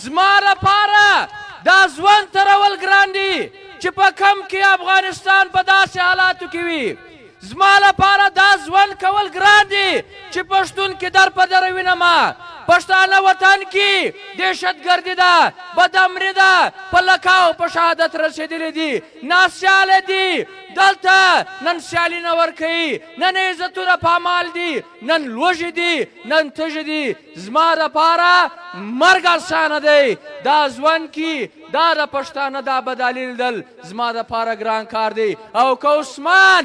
زما لپاره دا ژوند ترول ګران دي چې په کم کې افغانستان په داسې حالاتو کې وي. زما لپاره دا ژوند کول ګران دي چې پښتون کې در په در وینم. پښتانه وطن کې دهشتګردي ده، بدامني ده، په لکاو په شهادت رسېدلي دي، ناسیاله دي. دلته نن سیالي نه ورکوي، نن عزتونه پامال دي، نن لوږې دي، نن تږي دي. زما دپاره مرګ اسانه دی. دا ژوند کې دا د پښتانه دا بدالي لیدل زما دپاره ګران کار دی. او که عثمان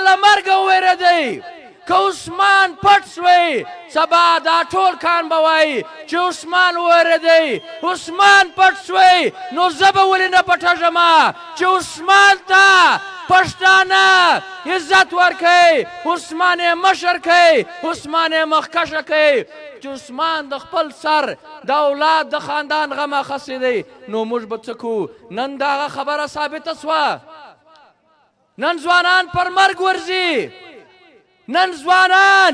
له مرګه ووېرېدی، که عثمان پټ سوی، سبا دا ټول کان به وایي چې عثمان ووېرېدی، عثمان پټ سوی، نو زه به ولې نه پټېږم چې عثمان ته پښتانه عزت ورکوي، عثمان یې مشر کوي، عثمان یې مخکښه کوي. چې عثمان د خپل سر د اولاد د خاندان غم اخیستی دی، نو موږ به څه کوو؟ نن دغه خبره ثابته سوه. نن ځوانان پر مرګ ورځي، نن ځوانان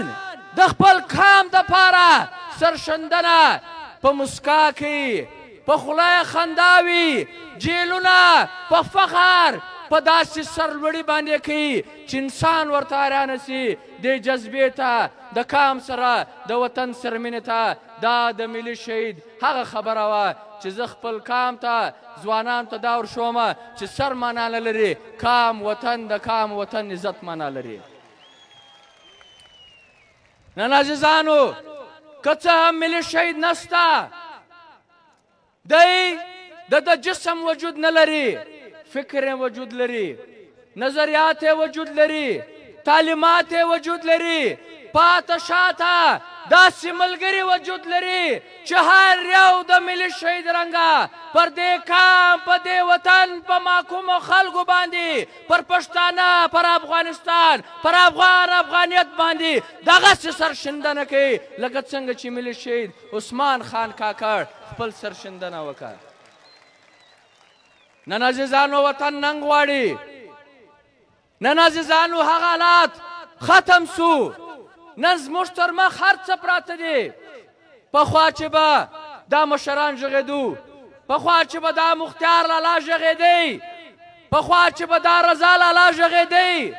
د خپل کام دپاره سرښندنه په مسکا کوي، په خوله یې خندا وي، جیلونه په فخر په داسې سرلوړي باندې کوي چې انسان ورته حیرانه سي. دې جذبې ته، د کام سره، د وطن سره مینې ته، دا د ملي شهید هغه خبره وه چې زه خپل کام ته، ځوانانو ته دا ورښوم چې سر معنا نه لري، کام وطن د کام وطن عزت معنا لري. نن عزیزانو که څه هم ملي شهید نسته، دی د جسم وجود نه لري، فکر یې وجود لري، نظریات یې وجود لري، تعلیمات یې وجود لري، پاته شاته داسې ملګري وجود لري چې هر یو د ملي شهید رنګه پر دې کام، په دې وطن، په محکومو خلکو باندې، پر پښتانه، پر افغانستان، پر افغان افغانیت باندې دغسې سرښندنه کوي لکه څنګه چې ملي شهید عثمان خان کاکړ خپل سرښندنه وکړه. نن عزیزانو وطن ننګ غواړي. نن عزیزانو هغه حالات ختم سو. نن زموږ تر مخ هر څه پراته دي. پخوا چې به دا مشران ږغېدو، پخوا چې به دا مختیار لالا ږغېدی، پخوا چې به دا رضا لالا ږغېدی،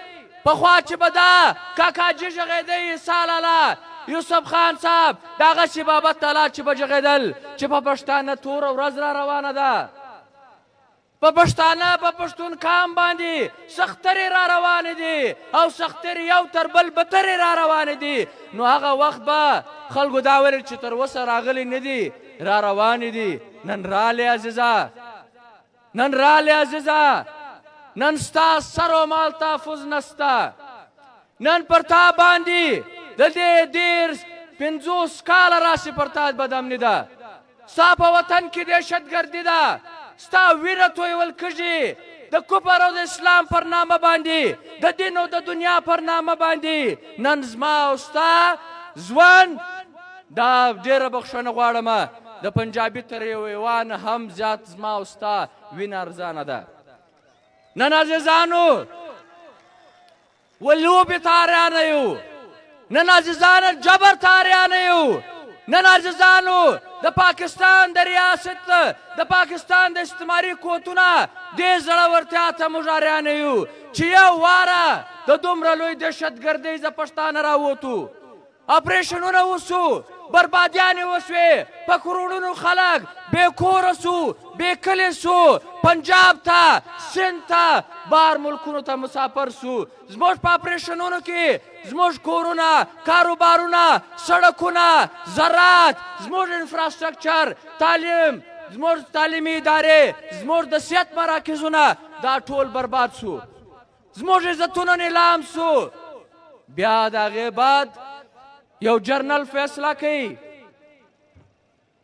پخوا چې به دا کاکاجي ږغېدی، عیسی لالا، یوسف خان صاحب، دغسې بابت لالا چې به ږغېدل چې په پښتانه توره ورځ را روانه ده، په پښتانه په پښتون کام باندې سخترې را روانې دي او سخترې یو تر بل بترې را روانې دي. نو هغه وخت به خلکو دا ویل چې تر اوسه راغلي نه دي، را روانې دي. نن رالې عزیزه، نن رالې عزیزه، نن ستا سر او مال تحفظ نسته. نن پر تا باندې د دې 50 کاله راسې پر تا بدامني ده، ستا په وطن کې دهشتګردي ده، ستا وینه تویول کږي د کفر او د اسلام پر نامه باندې، د دین او د دنیا پر نامه باندې. نن زما او ستا ژوند دا ډېره بخښنه غواړم، د پنجابي تر یو ایوان هم زیات زما او ستا وینه ارزانه ده. نن عزیزانو ولوبې ته حیرانه یو، نن عزیزانو جبر ته حیرانه یو، نن عزیزانو د پاکستان د ریاست، د پاکستان د استعماري قوتونه دې زړورتیا ته موږ حیرانه یو چې یو واره د دومره لوی دهشتګردۍ ځه پښتانه راووتو، اپریشنونه وسو، بربادیانې وسوې، په کروړونو خلک بې کوره سو، بې کلي سو، پنجاب ته، سند ته، بار ملکونو ته مسافر سو. زموږ په اپریشنونو کې زموږ کورونه، کاروبارونه، سړکونه، زراعت، زموږ انفراسټرکچر، تعلیم، زموږ تعلیمي ادارې، زموږ د صحت مراکزونه، دا ټول برباد سو، زموږ عزتونه نیلام سو. بیا د هغې بعد یو جرنل فیصله کوي،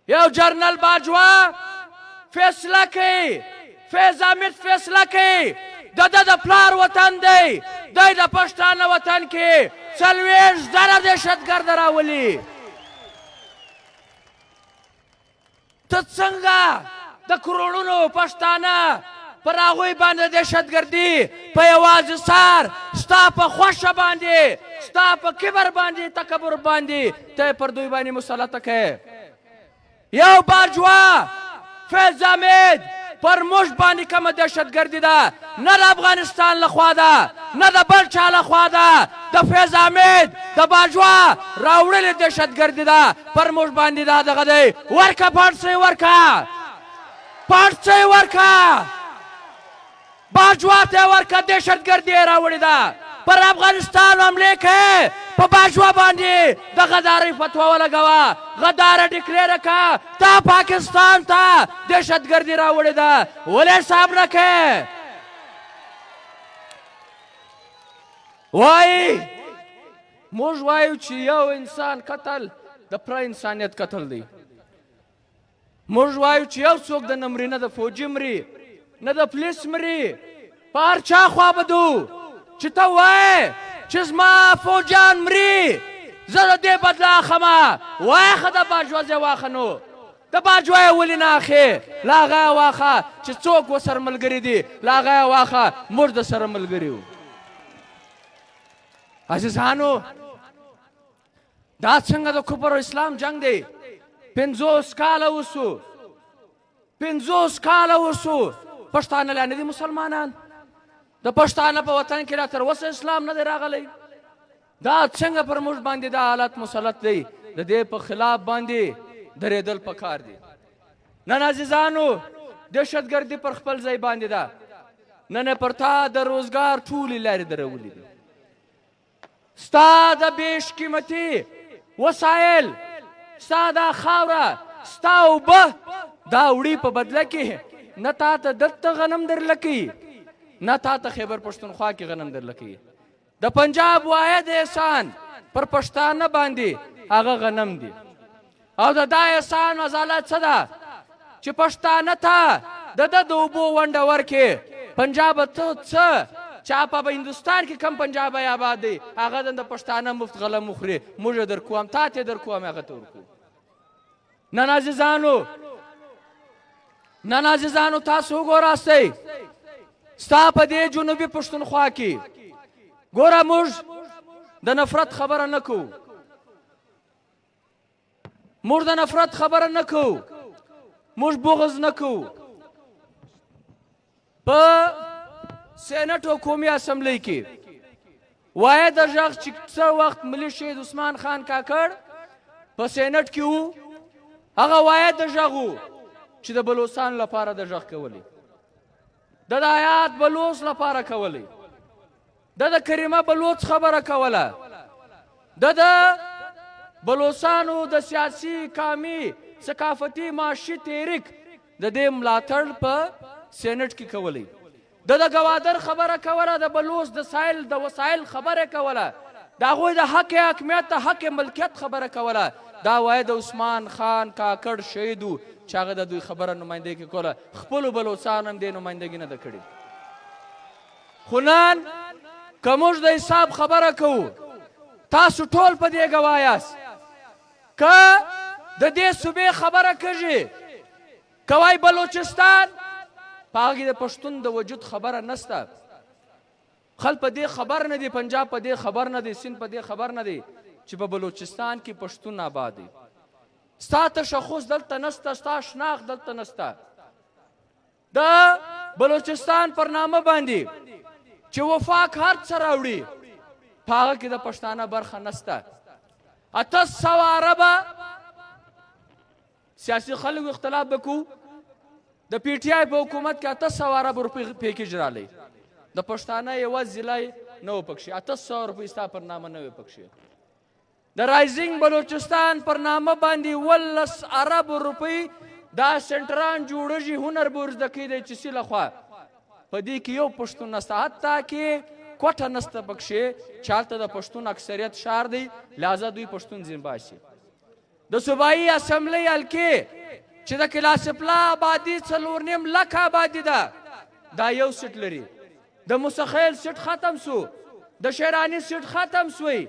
یو جرنل باجوه فیصله کوي، فیض حمید فیصله کوي، د ده د پلار وطن دی، دی د پښتانه وطن کې 40,000 دهشتګرده راولي. ته څنګه د کروړونو پښتانه پر هغوی باندې دهشتګردي په یوازې سر، ستا په خوښه باندې، ستا په کبر باندې، تکبر باندې ته پر دوی باندې مسلطه کوې؟ یو باجوه فیض حمید پر موږ باندې کومه دهشتګردي ده، نه د افغانستان لخوا ده، نه د بل چا لخوا ده، د فیض حمید د باجوه راوړلې دهشتګردي ده پر موږ باندې. دا دغه دی، ورکه پړڅۍ، ورکه پړڅۍ، ورکه باجوه ته ورکه. دهشتګردي یې راوړې ده، پر افغانستان حملې کوي، په باجوه باندې د غدارۍ فتوا ولګوه، غداره ډیکلیره که. تا پاکستان ته دهشتګردي راوړې ده، ولې حساب نه کوې؟ وایي موږ وایو چې یو انسان قتل د پر انسانیت قتل دی. موږ وایو چې یو څوک د نه مري، نه د فوجي مري، نه د پولیس مري، په هر چا خوا بدو چې ته وایې چې زما فوجیان مري، زه د دې بدله اخمه. واخه د باجوه ځای واخه، نو د باجوه یې ولې نه اخې؟ له هغه یې واخه چې څوک ورسره ملګري دي، له هغه یې واخه. موږ د سره ملګري یو. عزیزانو، دا څنګه د کفر او اسلام جنګ دی؟ 50 کاله وسو، 50 کاله وسو، پښتانه لا نه دي مسلمانان. د پښتانه په وطن کې لا تر اوسه اسلام نه دی راغلی. دا څنګه پر موږ باندې دا حالت مسلط دی؟ د دې په خلاف باندې درېدل پکار دي. نن عزیزانو، دهشتګردي پر خپل ځای باندې ده. نن پر تا د روزګار ټولې لارې درولې دي، ستا د بیش قیمتي وسایل، ستا دا خاوره، ستا اوبه دا وړي. په بدله کې نه تا ته دلته غنم درلکوي، نه تا ته خیبر پښتونخوا کې غنم درلکوي. د پنجاب واحد احسان پر پښتانه باندې هغه غنم دي. او د دا احسان عدالت څه ده چې پښتانه ته د ده د اوبو ونډه ورکې؟ پنجاب ته څه چا په هندوستان کې کم پنجابی آباد دی، هغه د پښتانه مفت غلم وخوري. موږ یې درکوم، تا ته یې درکوم، هغه ته ورکوم. نن عزیزانو، نن عزیزانو، تاسو وګوراستئ، ستا په دې جنوبي پښتونخوا کې ګوره، موږ د نفرت خبره نه کوو، موږ د نفرت خبره نه کوو، موږ بغض نه کوو. په سینټ او قومي اسمبلی کې وایه د ږغ چې څه وخت ملي شهید عثمان خان کاکړ په سینټ کې وو، هغه وایه د ږغ وو چې د بلوڅانو لپاره د ږغ کولی، د حیات بلوڅ لپاره کولی، د کریمه بلوڅ خبره کوله، د بلوڅانو د سیاسي، قامي، ثقافتي، معاشي تحریک د دې ملاتړ په سینټ کې کولی، د ګوادر خبره کوله، د بلوڅ د سایل د وسایل خبره کوله، د هغوی د حق حاکمیت، د حق ملکیت خبره کوله. دا وایي د عثمان خان کاکړ شهید و چې هغه د دوی خبره نمایندګي کوله. خپلو بلوڅانو هم دې نمایندګي نه ده کړې. خو نن که موږ د حساب خبره کوو، تاسو ټول په دې ګواه یاست، که د دې صوبې خبره کږي کوای بلوچستان، په هغه کې د پښتون د وجود خبره نسته. خلک په دې خبر نه دي، پنجاب په دې خبر نه دی، سند په دې خبر نه دی چې په بلوچستان کې پښتون آباد دی. ستا تشخص دلته نسته، ستا شناخت دلته نسته. د بلوچستان پر نامه باندې چې وفاق هر څه راوړي، په هغه کې د پښتانه برخه نسته. 800 اربه سیاسي خلکو اختلاف وکړو، د پي ټي آی په حکومت کې 800 اربه روپۍ پیکیج رالی، د پښتانه یوه ضلع نه و پکښې. 800 روپۍ ستا پر نامه نه وې پکښې. د رایزینګ بلوچستان پر نامه باندې 11 ارب روپۍ دا سنټران جوړږي، هنر به ورزده کوي د ایچ سي لخوا، په دې کې یو پښتون نسته، حتی کې کوټه نسته پکښې چې هلته د پښتون اکثریت ښار دی، لهذا دوی پښتون ځین باسي. د صوبایي اسمبلۍ حلقې چې د کلاسپلا آبادي 4.5 لکه آبادي ده، دا یو سیټ لري. د موسخیل سیټ ختم سو، د شیرانی سیټ ختم سوی،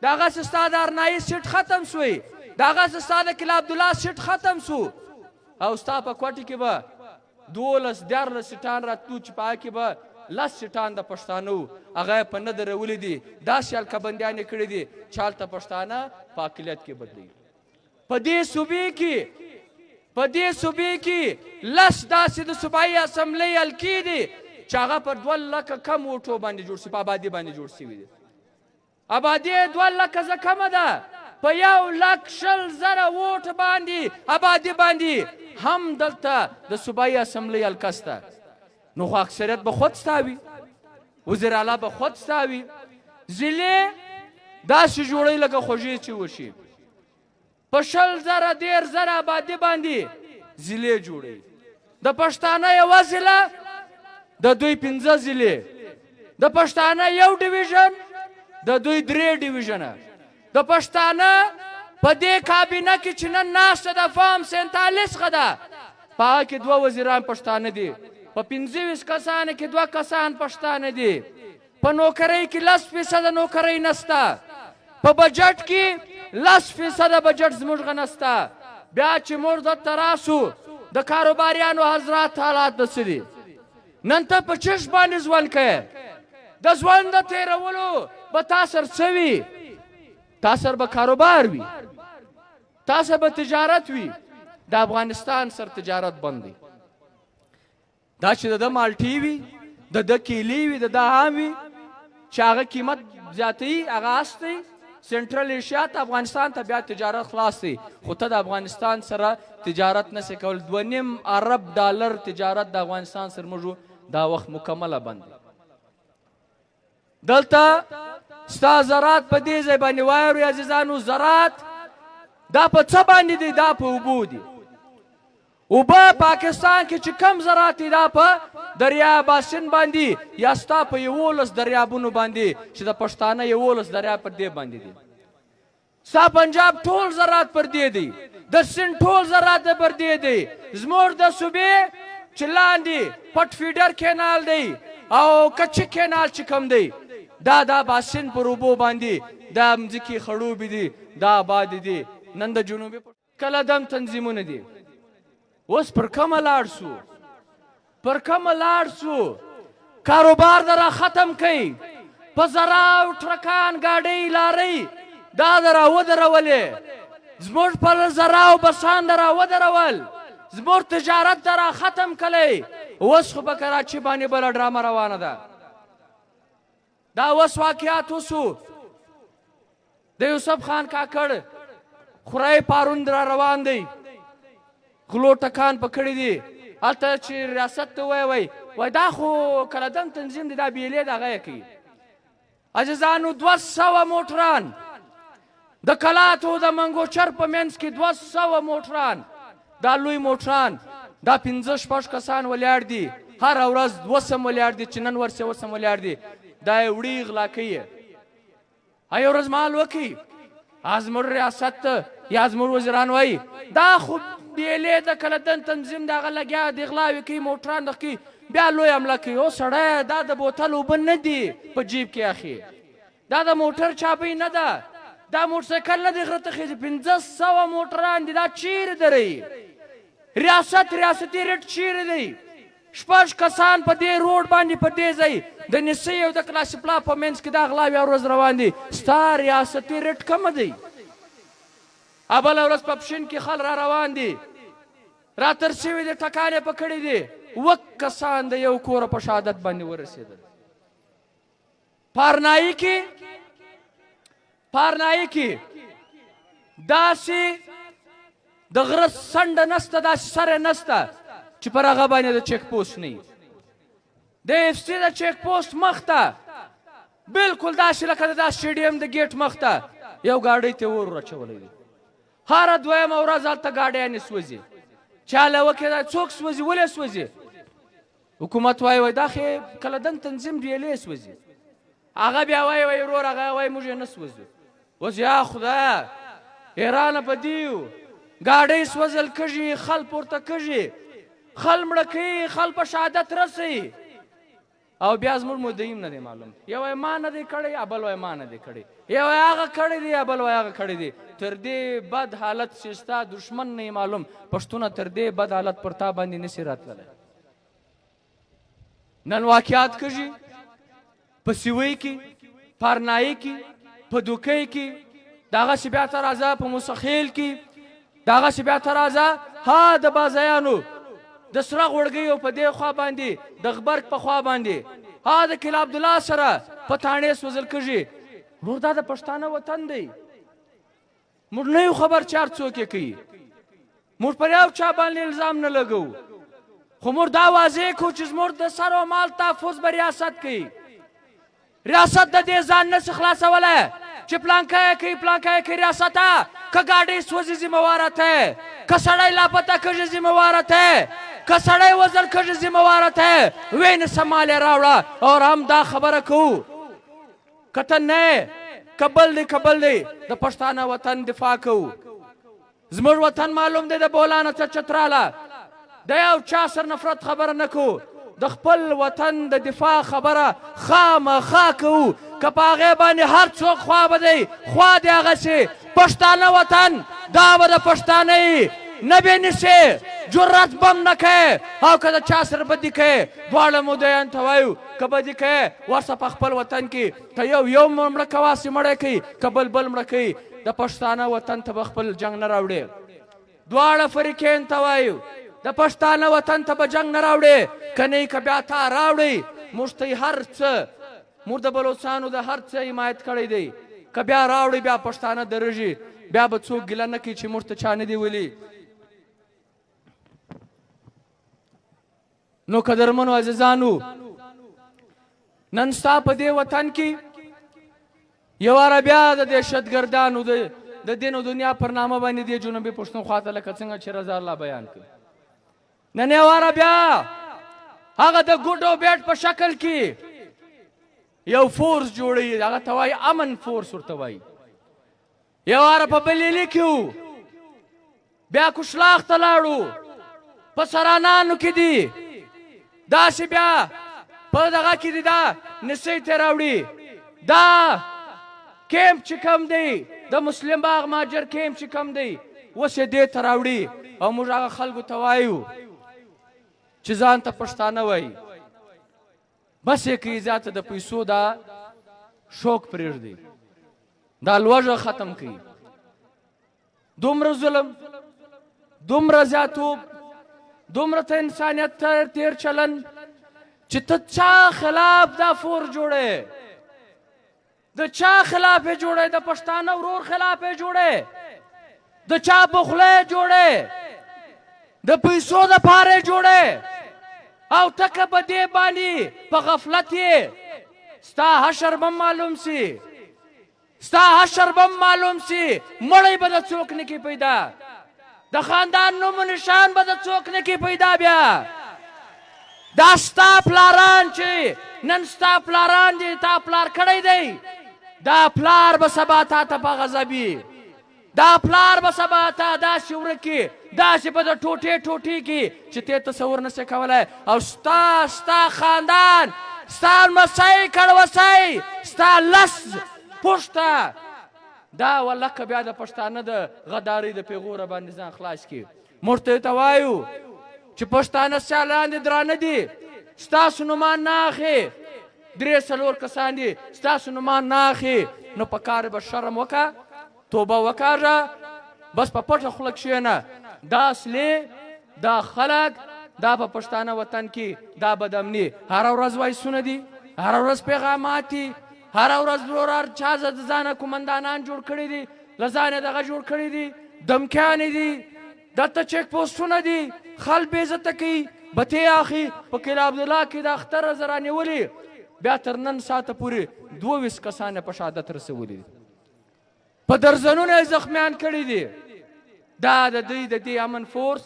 د هغه ستا د ارنایي سیټ ختم سوی، د هغه ستا د قلعه عبدالله سیټ ختم سو، او ستا په کوټې کې به 12 13 سیټان راتلو چې په هغه کې به 10 سیټان د پښتانه وو، هغه یې په نه درولي دي. داسې حلقه بندیان یې کړي دي چې هلته پښتانه په اقلیت کې بدلوي. په دې صوبې کې په دې صوبې کې لس داسې د صوبایي اسمبلۍ حلقې دي چې هغه پر 2 لکه کم ووټو باندې جوړ سوي، په آبادي باندې جوړ سوي دي. آبادي یې 2 لکه ځه کمه ده، په 1,20,000 ووټ باندې آبادي باندې هم دلته د صوبایي اسمبلۍ حلقه سته. نو خو اکثریت به خود ستا وي، وزیر اعلی به خود ستا وي. ضلعې داسې جوړوي لکه خوږې چې وشي. په 20,000 30,000 آبادي باندې ضلعې جوړوي. د پښتانه یوه ضلع، د دوی پنځه ضلعې. د پښتانه یو ډیویژن، د دوی درې ډیویژنه. د پښتانه په دې کابینه کې چې نن ناسته ده، فارم 47 ده، په هغه کې دوه وزیران پښتانه دي. په 25 کسانو کې دوه کسان پښتانه دي. په نوکرۍ کې 10 فیصده نوکرۍ نسته. په بجټ کې 10 فیصده بجټ زموږ نسته. بیا چې موږ دلته راسو، د کاروباریانو حضرات حالات د څه دي؟ نن ته په چش باندې ژوند کوې؟ د ژوند د تېرولو به تا سر څه وي؟ تا سر به کاروبار وي، تا سر به تجارت وي. د افغانستان سر تجارت بند دی. دا چې د ده مالټې وي، د ده کیلې وي، د ده عام وي، چې هغه قیمت زیاتوي، هغه استوي سنټرل ایشیا ته. افغانستان ته بیا تجارت خلاص دی، خو ته د افغانستان سره تجارت نسې کول. 2.5 ارب ډالر تجارت د افغانستان سره موږ دا وخت مکمله بند دی. دلته ستا زراعت په دې ځای باندې وایرو عزیزانو، زراعت دا په څه باندې دی؟ دا په اوبو دی. اوبه پاکستان کې چې کم زراعت دی، دا په دریا باسین باندې یا ستا په 11 دریابونو باندې، چې د پښتانه 11 دریاب پر دې باندې دی. ستا پنجاب ټول زراعت پر دې دی، د سند ټول زراعت پر دې دی. زموږ د صوبې چې لاندې پټ فیډر کینال دی او کچې کینال چې کم دی، دا د باسین پر اوبو باندې دا مځکې خړوبې دي، دا آباد دي. نن د جنوبي کالعدم تنظیمونه دي. اوس پر کومه لاړ سو؟ پر کومه لاړ سو؟ کاروبار در ختم کئ. په زراو ټرکان، ګاډۍ، لارۍ دا در ودرولې. زموږ پر زراو بسان در ودرول، زموږ تجارت در ختم کړی. اوس خو په کراچي باندې بله ډرامه روانه ده. دا اوس واقعات وسو، د یوسف خان کاکړ خورای پارون را روان دی، غلو ټکان پکړی دي. هلته چې ریاست ته وای وای وای، دا خو کالعدم تنظیم دی، دا بیلې دغه یې کوي. عزیزانو، 200 موټران د کلاتو د منګوچر په منځ کې، 200 موټران، دا لوی موټران، دا پنځه شپږ کسان ولاړ دي. هره ورځ دوه سم ولاړ دي، چې نن ورسې وسم ولاړ دي. دا یې وړي، غلا کوي. یو ورځ مال وکړي، زموږ ریاست ته یا زموږ وزیران وایي، دا خو بیلې د کالعدم تنظیم د هغه لګیا دی، غلاوې کوي، موټران دغه کوي. بیا لوی حمله کوي. او سړی، دا د بوتل اوبه نه دي په جیب کې اخي، دا د موټر چابۍ نه ده، دا موټرسایکل نه دی غره ته خېژي. 500 موټران دي، دا چیرې دروي ریاست؟ ریاستي رټ چیرې دی؟ شپږ کسان په دې روډ باندې، په دې ځای د نسۍ او د کلاسپلا په منځ کې دا غلاوې هر ورځ روان دي. ستا ریاستي رټ کومه دی؟ بله ورځ په پښین کې خل را روان دي، را تر شوي دي، ټکان یې په کړي دي. اووه کسان د یو کوره په شهادت باندې ورسېدل. پارنایي کې داسې د غره څنډه نسته، داسې سر نسته چې پر هغه باندې د چیک پوسټ نه. د ایف سي د چیک پوسټ مخته بالکل داسې لکه د سټیډیم د ګیټ مخته یو ګاډۍ ته اور ورچولی دی. هره دویمه ورځ هلته ګاډیانې سوځي. چاله وکړه، دا څوک سوځي؟ ولې سوځي؟ حکومت وایي، وای دا خو کالعدم تنظیم ډیلې سوځي. هغه بیا وایي، وای ورور، هغه وایي موږ یې نه سوځو. اوس یا خدایه، ایرانه په دیو ګاډۍ سوځل کږي، خل پورته کږي، خل مړه کوي، خل په شهادت رسوي، او بیا زموږ مدعیم نه دی معلوم. یو وایي ما نه دی کړی، بل وایي ما نه دی کړی، یو وایي هغه کړی دی، بل وایي هغه کړی دی. تر دې بد حالت چې ستا دښمن نه معلوم، پښتونه، تر دې بد حالت پر تا باندې نسی راتللی. نن واقعات کږي په سیوۍ کې، پارنایي کې، په دوکۍ کې، دغسې بیا ته راځه په موسخیل کې، دغسې بیا ته راځه. ها د بازیانو د سره غوړګیو په دې خوا باندې، د غبرګ په خوا باندې، ها د قلعه عبدالله سره په تاڼې سوځل کېږي. ورور دا د پښتانه وطن دی، موږ نه یو خبر چې هر څوک یې کوي، موږ پر یو چا باندې الزام نه لګوو، خو موږ دا واضح کړو چې زموږ د سر او مال تحفظ به ریاست کوي. ریاست د دې ځان نه سي خلاصولی چې پلانکی یې کوي، پلانکی یې کوي. ریاسته که ګاډۍ سوځي ذمه واره ته، که سړی لاپته کږي ذمه واره ته، که سړی وزل کږي ذمه واره ته، وینې سمال یې راوړه. اور هم دا خبره کوو که ته نه که بل دی، که بل دی، د پښتانه وطن دفاع کوو. زموږ وطن معلوم دی، د بولانه تر چتراله د یو چا سره نفرت خبره نه کوو، د خپل وطن د دفاع خبره خامخا کوو. که په هغې باندې هر څوک خوا به دی، خوا دې هغسې پښتانه وطن دا به د پښتانه یي، نه به نیسې، جرأت به هم نه کوې، او که د چا سره بدي کوې دواړه مدعیان ته وایو که بدي کوې ورسه په خپل وطن کې، که یو یو مړه کوه هسې مړی کوي، که بل بل مړه کوي، د پښتانه وطن ته به خپل جنګ نه راوړې. دواړه فریقین ته وایو د پښتانه وطن ته به جنګ نه راوړې، که نه که بیا تا راوړئ، موږ ته هر څه، موږ د بلوڅانو د هر څه حمایت کړی دی، که بیا راوړئ بیا پښتانه درږي، بیا به څوک ګیله نه کوي چې موږ ته چا نه دی ولي. نو قدرمنو عزیزانو، نن ستا په دې وطن کې یو واره بیا د دهشتګردانو د دین او دنیا پر نامه باندې دې جنوبي پښتونخوا ته لکه څنګه چې رضا الله بیان کړ، نن یو واره بیا هغه د ګوډ او بیټ په شکل کې یو فورس جوړوي، هغه ته وایي امن فورس ورته وایي. یو واره په بلیلي کې وو، بیا کشلاخ ته لاړو، په سرانانو کې دي، داسې بیا په دغه کې دي، دا نسۍ ته راوړي. دا کیمپ چې کوم دی، د مسلم باغ ماجر کیمپ چې کوم دی، اوس یې دې ته راوړي. او موږ هغه خلکو ته وایو چې ځان ته پښتانه وایي، بس یې کوي زیاته د پیسو دا شوق پرېږدي، دا لوږه ختم کوي. دومره ظلم، دومره زیاتوب، دومره ته انسانیت ته تیر چلن چې ته چا خلاف دا فور جوړې، د چا خلاف یې جوړې، د پښتانه ورور خلاف یې جوړې، د چا په خوله یې جوړې، د پیسو دپاره یې جوړې، او ته که په دې باندې په غفلت یې، ستا حشر به معلوم سي، ستا حشر به معلوم سي، مړی به د څوک نه کي پیدا، د خاندان نوم و نشان به د څوک نه کي پیدا. بیا دا ستا پلاران چې نن ستا پلاران دي، تا پلار کړی دی، دا پلار به سبا تا ته په غضب وي، دا پلار به سبا تا داسې ورک کړي، داسې به د ټوټې ټوټې کړي چې ته تصور نه سې کولی. او ستا ستا خاندان، ستا لمسی کړوسی، ستا لس پښته دا والله که بیا د پښتانه د غدارۍ د پیغوره باندې ځان خلاص کړي. موږ ته ته وایو چې پښتانه سیالان دي، درانه دي، ستاسو نومان نه اخلي، درې څلور کسان دي، ستاسو نومان نه اخلي، نو په کار به شرم وکړه، توبه وکاږه، بس په پټه خوله کښېنه. دا اصلي دا خلک دا په پښتانه وطن کې دا بدامني هره ورځ وایسونه دي، هره ورځ پیغامات دي، هره ورځ ورور هر چا د ځانه کومندانان جوړ کړي دي، له ځانه دغه جوړ کړي دي، دمکیانې دي، دلته چیک پوسټونه دي، خلک بې عزته کوي، بتې اخلي. په قلعه عبدالله کې د اختر ورځ رانیولې بیا تر نن ساعته پورې 22 کسان یې په شهادت رسولي دي، په درزنونو یې زخمیان کړي دي. دا د دوی د دې امن فورس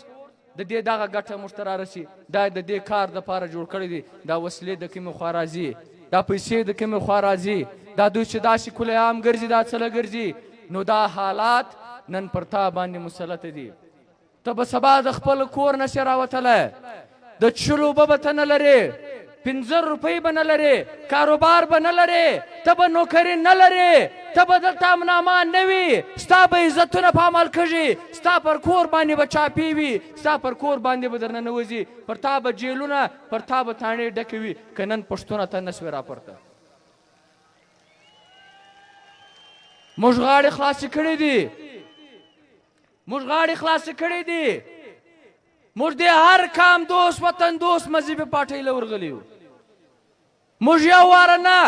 د دې دغه ګټه موږ ته رارسي، دا د دې کار دپاره جوړ کړی دی. دا وسلې د کومې خوا راځي، دا پیسې د کومې خوا راځي، دا دوی چې داسې کلی عام ګرځي، دا څه له ګرځي؟ نو دا حالات نن پر تا باندې مسلط دي. ته به سبا د خپل کور نه سې راوتلی، د څښلو اوبه به ته نه لرې، 5 روپۍ به نه لرې، کاروبار به نه لرې، ته به نوکري نه لرې، ته به دلته امن امان نه وي، ستا به عزتونه په عمل کږي، ستا پر کور باندې به چاپې وي، ستا پر کور باندې به درنه نه وځي، پر تا به جیلونه، پر تا به تاڼې ډکې وي. که نن پښتونه ته نه سوې راپورته، موږ غاړې خلاصې کړې دي، موږ غاړې خلاصې کړې دي. موږ دې هر کام دوست، وطن دوست، مذهبي پارټۍ له ورغلي یو. موږ یو واره نه،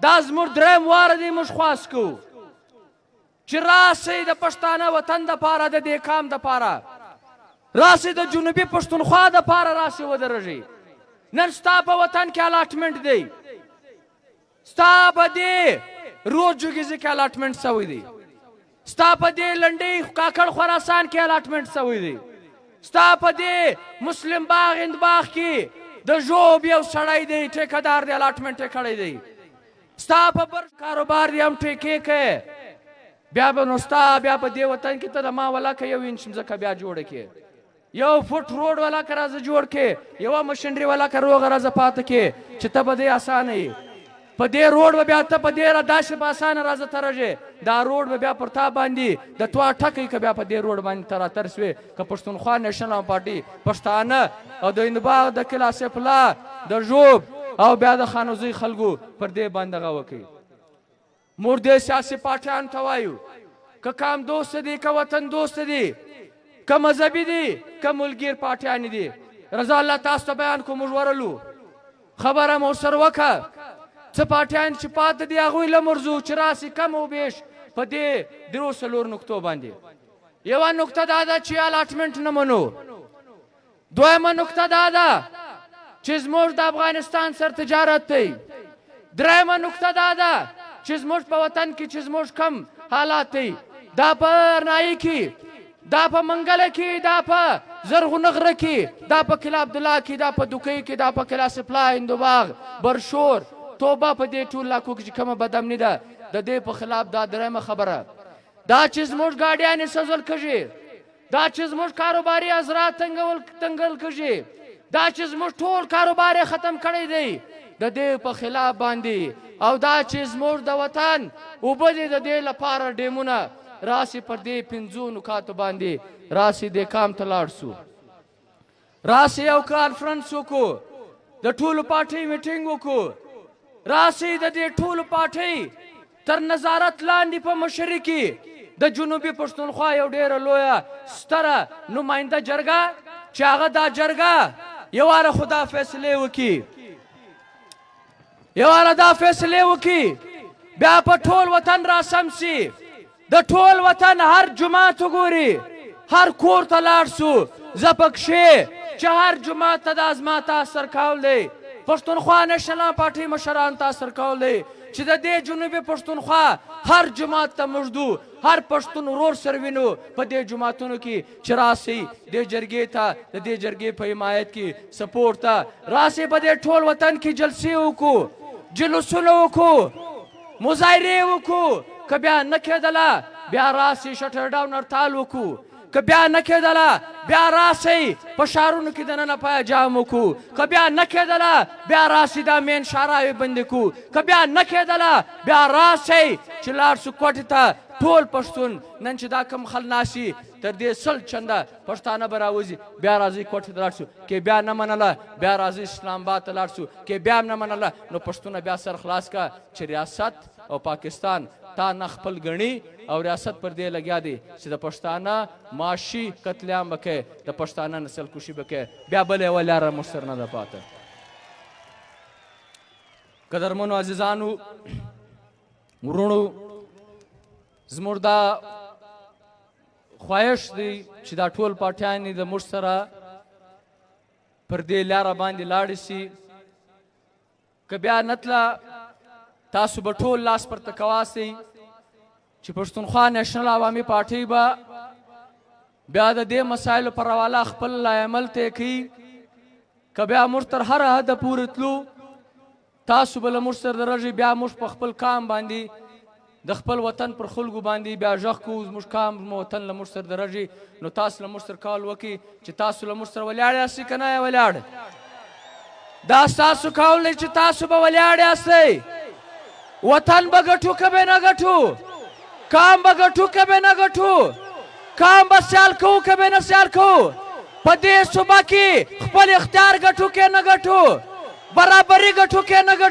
دا زموږ دریم واره دی موږ خواست کوو چې راسئ د پښتانه وطن دپاره، د دې کام دپاره راسئ، د جنوبي پښتونخوا دپاره راسئ ودرېږئ. نن ستا په وطن کې الاټمنټ دی، ستا په دې روز جوګیزي کې الاټمنټ شوی دی، ستا په دې لنډۍ کاکړ خراسان کې الاټمنټ شوی دی، ستا په دې مسلم باغ هند باغ کې د ژوب یو سړی دی، ټیکهدار دی، الاټمنټ یې کړی دی، ستا په بر کاروبار دی هم ټیکې کوې. بیا به نو ستا بیا په دې وطن کې ته د ما ولاکه یو انچ مځکه بیا جوړه کړې، یو فوټ روډ ولاکه راځه جوړ کړې، یوه مشینري ولاکه روغه راځه پاته کړې چې ته به دې اسانه یې. په دې روډ به بیا ته په دې را داسې په اسانه راځه ترږې، دا روډ به بیا پر تا باندې د توا ټکی که بیا په دې روډ باندې ته راتر سوې. که پښتونخوا نېشنل پارټي پښتانه او د هندباغ د قلعه سیف الله د ژوب او بیا د خانوزۍ خلکو پر دې باندې دغه وکړي. موږ دې سیاسي پارټیانو ته وایو که کام دوست دي، که وطن دوست دي، که مذهبي دي، که ملګیر پارټیانې دي، رضا الله تاسو ته بیان کو. موږ ورلو خبره مو سره وکړه، څه پارټیان چې پاتې دي هغوی له مرزو چې راسي کم او بیش په دې درو څلور نقطو باندې. یوه نقطه دا ده چې الاټمنټ نه منو. دویمه نقطه دا ده چې زموږ د افغانستان سر تجارت دی. درېیمه نقطه دا ده چې زموږ په وطن کې چې زموږ کم حالات دی، دا په ارنایي کې، دا په منګله کې، دا په زرغونه غره کې، دا په قلعه عبدالله کې، دا په دوکۍ کې، دا په قلعه سپلا، هندوباغ، برشور، توبه، په دې ټول علاقو کې چې کومه بدامني ده د دې په خلاف. دا درېیمه خبره دا چې زموږ ګاډیانې سوځول کېږي، دا چې زموږ کاروباري حضرات تنګل کېږي، دا چې زموږ ټول کاروبار یې ختم کړی دی د دې په خلاف باندې، او دا چې زموږ د وطن اوبه دي د دې لپاره ډیمونه راسي، پر دې پنځو نکاتو باندې راسي دې کام ته لاړ سو، راسي یو کانفرنس وکړو، د ټولو پارټۍ میټینګ وکړو، راسي د دې ټولو پارټۍ تر نظارت لاندې په مشري کې د جنوبي پښتونخوا یو ډیره لویه ستره نماینده جرګه چې هغه دا جرګه یواره خدا فیصلې وکړي، یواره دا فیصلې وکړي، بیا په ټول وطن راسم سي، د ټول وطن هر جومات وګوري، هر کور ته لاړ سو. زه پکښې چې هر جومات ته دا زما تاثر کول دی، پښتونخوا نېشنل پارټۍ مشران تاثر کول دی چې د دې جنوبي پښتونخوا هر جومات ته موږ ځو، هر پښتون ورور سره وینو په دې جوماتونو کې چې راسئ دې جرګې ته، د دې جرګې په حمایت کې سپورټ ته راسئ. په دې ټول وطن کې جلسې وکړو، جلوسونه وکړو، مظاهرې وکړو. که بیا نه کېدله بیا راسئ شټر ډاون هړتال وکړو. که بیا نه کېدله بیا راسئ په ښارونو کې دننه پایه جام وکړو. که بیا نه کېدله بیا راسئ دا مین شاراوې بندې کړو. که بیا نه کېدله بیا راسئ چې لاړ سو کوټې ته ټول پښتون. نن چې دا کم خل ناسي تر دې 100 چنده پښتانه به راوځي، بیا راځئ کوټې ته لاړ سو. که بیا نه منله بیا راځئ اسلام آباد ته لاړ سو. که بیا هم نه منله نو پښتونه بیا سر خلاص که چې ریاست او پاکستان تا نه خپل ګڼي او ریاست پر دې لګیا دی چې د پښتانه معاشي قتل عام به کوي، د پښتانه نسل کشي به کوي، بیا بله یوه لاره موږ سره نه ده پاته. قدرمنو عزیزانو وروڼو، زموږ دا خواهش دی چې دا ټول پارټیانې د موږ سره پر دې لاره باندې لاړې سي. که بیا نه تله تاسو به ټول لاس پر تکواسئ چې پښتونخوا نېشنل عوامي پارټۍ به بیا د دې مسایلو پر حواله خپل لایحه طی کوي. که بیا موږ تر هره حده پورې تلو تاسو به له موږ سره درږئ، بیا موږ په خپل کام باندې د خپل وطن پر خلکو باندې بیا غږ کوو، زموږ کام زموږ وطن له موږ سره درږي. نو تاسو له موږ سره کال وکړئ چې تاسو له موږ سره ولاړ یاستئ که نه یې ولاړ. دا ستاسو کول دی چې تاسو به ولاړ یاستئ. وطن به ګټو که به نه ګټو، کام به ګټو که به نه ګټو، کام به سیال کوو که به نه سیال کوو، په دې صوبه کې خپل اختیار ګټو که نه ګټو، برابري ګټو که نه ګټو.